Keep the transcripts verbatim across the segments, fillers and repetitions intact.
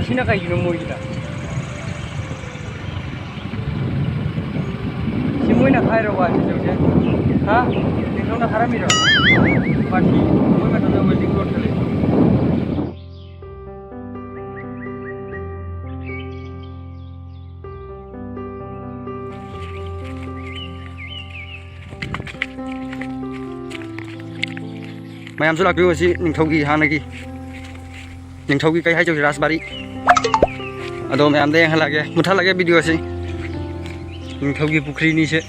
ꯑꯁꯤꯅ ꯀꯩꯒꯤꯅꯣ ꯃꯣꯏꯒꯤꯗ? ꯁꯤ ꯃꯣꯏꯅ ꯍꯥꯏꯔꯕ ꯅꯤꯡꯊꯧꯁꯦ? ꯍꯥ? ꯅꯤꯡꯊꯧꯅ ꯍꯥꯏꯔꯝꯃꯤꯔꯣ? ꯄꯥꯔꯇꯤ ꯃꯣꯏ ꯃꯇꯝꯗ welding road ꯇ ꯂꯩ꯫ ꯃꯌꯥꯝꯁꯨ ꯂꯥꯛꯄꯤꯌꯨ꯫ ꯑꯁꯤ ꯅꯤꯡꯊꯧꯒꯤ ꯍꯥꯟꯅꯒꯤ, ꯅꯤꯡꯊꯧꯒꯤ ꯀꯩ ꯍꯥꯏꯖꯧꯁꯤ, ꯔꯥꯖꯕꯥꯔꯤ꯫ ꯑꯗꯣ ꯃꯌꯥꯝꯗ ꯌꯦꯡꯍꯜꯂꯛꯑꯒꯦ, ꯃꯨꯠꯊꯠꯂꯒꯦ video ꯁꯤ꯫ ꯅꯤꯡꯊꯧꯒꯤ ꯄꯨꯈ꯭ꯔꯤꯅꯤꯁꯦ꯫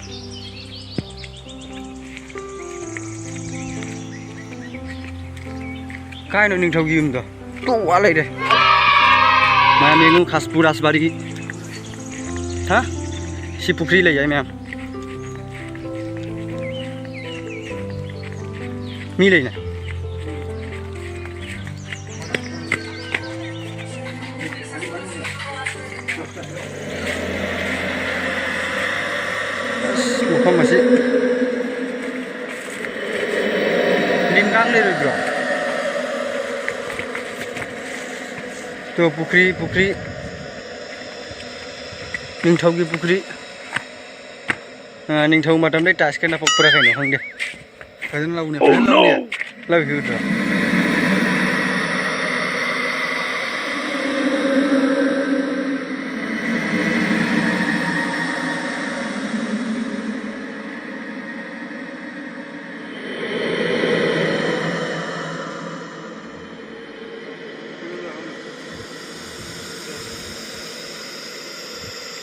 ꯀꯥꯏꯅꯣ ꯅꯤꯡꯊꯧꯒꯤ ꯌꯨꯝꯗꯣ? ꯇꯣꯛ ꯋꯥ ꯂꯩꯔꯦ꯫ ꯃꯌꯥꯝ ꯌꯦꯡꯉꯨ, ꯈꯥꯁꯄꯨ ꯔꯥꯖꯕꯥꯔꯤ꯫ ꯍꯥ? ꯁꯤ ꯄꯨꯈ꯭ꯔꯤ ꯂꯩ ꯍꯥꯏ ꯃꯌꯥꯝ꯫ ꯃꯤ ꯂꯩꯅꯦ꯫ ꯀꯥꯡ ꯂꯩꯔꯣꯏꯗ꯭ꯔꯣ? ꯇꯣ, ꯄꯨꯈ꯭ꯔꯤ, ꯄꯨꯈ꯭ꯔꯤ꯫ ꯅꯤꯡꯊꯧꯒꯤ ꯄꯨꯈ꯭ꯔꯤ꯫ ꯑ, ꯅꯤꯡꯊꯧ ꯃꯇꯝꯗꯩ ꯇꯥꯏꯁꯀ ꯅꯞꯄꯛꯄ꯭ꯔꯥ ꯀꯩꯅꯣ ꯈꯪꯗꯦ꯫ ꯐꯖꯅ ꯂꯧꯅꯦ, ꯐꯖꯅ ꯂꯧꯅꯦ꯫ ꯂꯧꯏ ꯎꯗ꯭ꯔꯣ?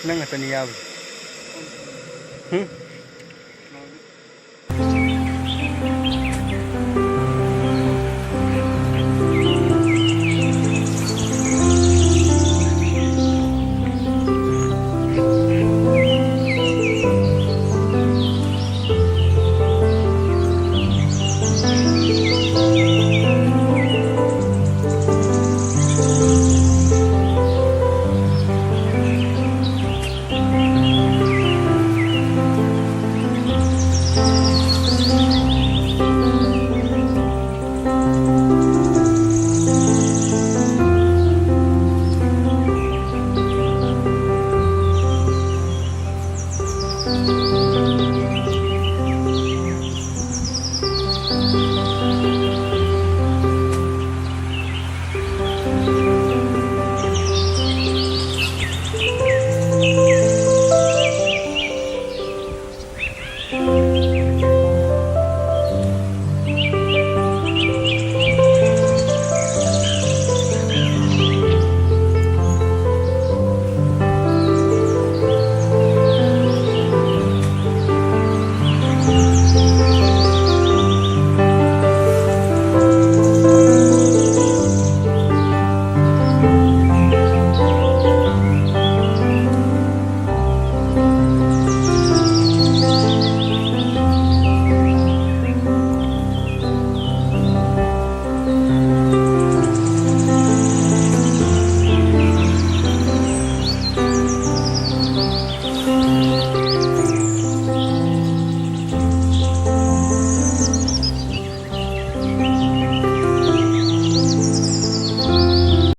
ꯅꯪ ꯈꯛꯇꯅꯤ ꯌꯥꯕ꯫ ꯍꯨꯝ?